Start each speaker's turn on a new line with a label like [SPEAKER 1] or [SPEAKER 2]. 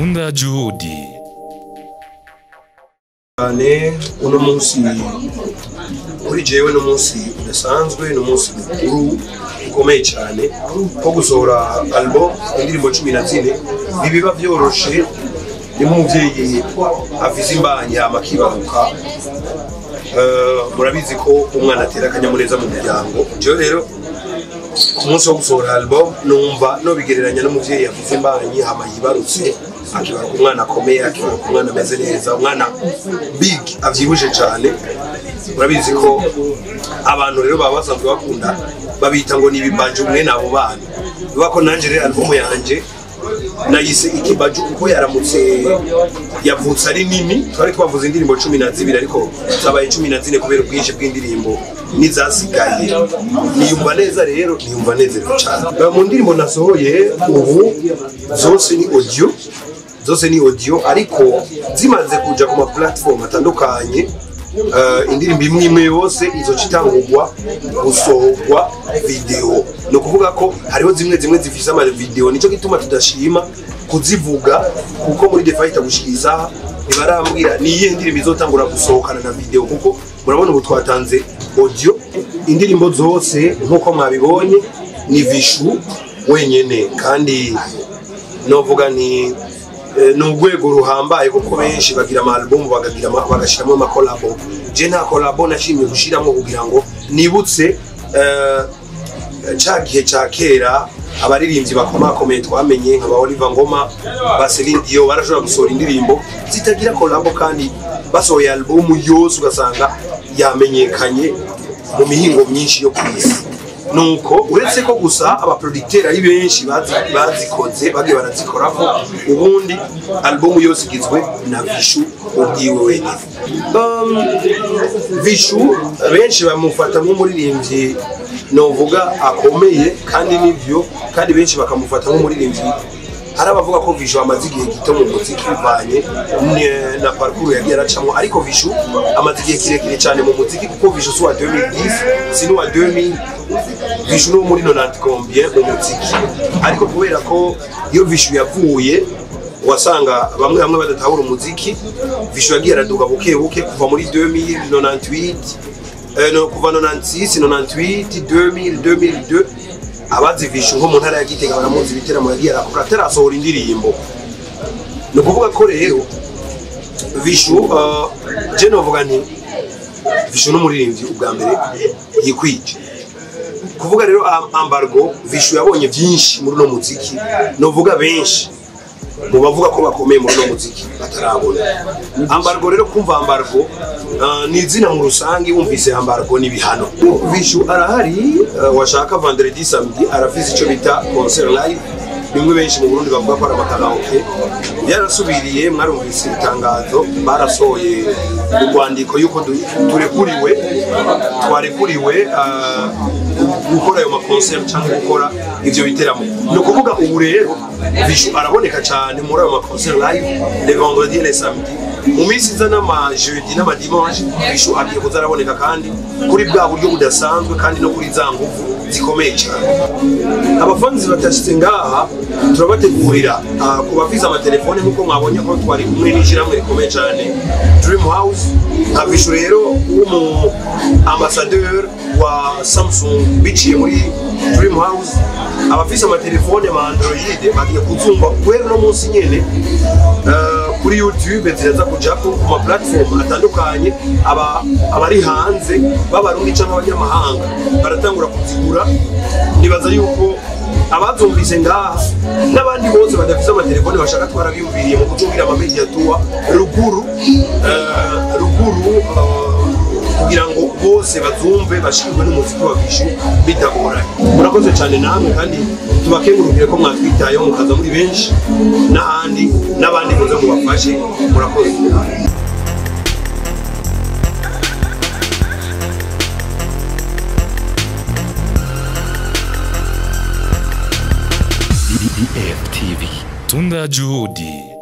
[SPEAKER 1] Tunda Juhudi.
[SPEAKER 2] Cyane uno munsi kuri jewe no munsi udasanzwe, no munsi mukuru ukomeye cyane ko gusohora album indirimbo 14 bibiba vyoroshe. Ni umuvyeyi afise imbanyi amakibaruka, murabizi ko umwana atera akanyamuneza mu muryango. Jewe rero ku munsi wo gusohora album numva no bigereranya n'umuvyeyi afise imbanyi hama yibarutse, akibaruka umwana akomeye, akibaruka umwana ameze neza, umwana big avyibushe cyane. Murabizi ko abantu rero baba basanzwe bakunda babita ngo ni ibibaju mwene abo bana. Bivuga ko nanje rero album yanje nayise ikibaju kuko yaramutse yavutse ari nini. Twari twavuze indirimbo 12 ariko zabaye 14 kubera ubwinshi bw'indirimbo nizasigaye. Niyumva neza rero, niyumva nezerewe cyane. Mu ndirimbo nasohoye ubu zose ni audio, zose ni audio ariko zimaze kuja ku ma platform atandukanye. Indirimbo imwe imwe yose izoca itangurwa gusohorwa video. No kuvuga ko hariho zimwe zimwe zifise ama video, nico gituma tudashima kuzivuga kuko muri The Fighter gushikiriza ntibarambwira ni iyihe ndirimbo izotangura gusohokana na video, kuko murabona ubu twatanze audio. Indirimbo zose nkuko mwabibonye ni Vishu wenyene, kandi novuga ni urwego ruhambaye kuko benshi bagira ama album bagagira bagashiramo ama collabo. Je nta collabo nashimye gushiramo kugira ngo nibutse ca gihe ca kera abaririmbyi bakomakomeye twamenye nka ba Oliver Ngoma, ba Celine Dion barashobora gusohora indirimbo zitagira collabo kandi basohoye album yose ugasanga yamenyekanye mu mihingo myinshi yo kwisi. Nuko uretse ko gusa abaproducteur ari benshi bazikoze bagiye barazikorako, ubundi album yose igizwe na Vishu ubwiwe wenyine. Vishu benshi bamufata nk'umuririmbyi novuga akomeye, kandi nivyo, kandi benshi bakamufata nk'umuririmbyi. Hari abavuga ko Vishu amaze igihe gito mu muziki bivanye na parcours yagiye aracamwo, ariko Vishu amaze igihe kirekire cyane mu muziki kuko Vishu si uwa 2010, si n'uwa 2000, Vishu ni uwo muri 90 combien mu muziki. Ariko kubera ko iyo Vishu yavuye wasanga bamwe bamwe badatahura umuziki, Vishu yagiye araduga buke buke kuva muri 2098, no kuva 96, 98, 2000, 2002. Abazi Vishu nko mu ntara ya Gitega baramuzi ibiteramo yagiye arakora atarasohora indirimbo. Ni ukuvuga ko rero Vishu, je novuga nti Vishu n'umuririmbyi ubwa mbere yikwije. Kuvuga rero embargo, Vishu yabonye byinshi muri no muziki, novuga benshi mu bavuga ko bakomeye muri no muziki batarabona. Embargo rero, kumva embargo ni izina mu rusange, wumvise embargo ni bihano. Vishu arahari, washaka vendredi samedi arafise ico bita concert live, bimwe benshi mu Burundi bavuga ko ari amakaraoke. Yarasubiriye, mwarumvise itangazo barasohoye urwandiko yuko turekuriwe, twarekuriwe gukora ayo maconcert cyangwa gukora ivyo biteramo. Ni ukuvuga ubu rero Vishu araboneka cyane muri ayo maconcert live le vendredi et le samedi. Mu minsi iza n'ama jeudi n'ama dimanche Vishu agiye kuza araboneka, kandi kuri bwa buryo budasanzwe kandi no kuri za nguvu zikomeye cyane. Abafanzi batashitse ngaha turabategurira ku bafise amatelefone nkuko mwabonye ko twari kumwe n'ishirahamwe rikomeye cyane Dream House. Nka Vishu rero w'umu ambassadeur wa Samsung biciye muri Dream House, abafise amatelefone ma Android bagiye kuzumva guhera no munsi nyene kuri YouTube ziraza kujako ku ma platform atandukanye. Abari hanze b'abarundi cyangwa abanyamahanga baratangura kuzigura. Nibaza yuko abazumvise ngaha n'abandi bose badafise amatelefone bashaka twarabiyumviriye mu kutumvira ama media tour ruguru, kugira ngo bose bazumve bashirwe n'umuziki wa Vishu bitagoranye. Murakoze cyane namwe, kandi tubakengurukire ko mwatwitayeho mukaza muri benshi n'ahandi n'abandi muze mubafashe. Murakoze.
[SPEAKER 1] DFTV. Tunda Juhudi.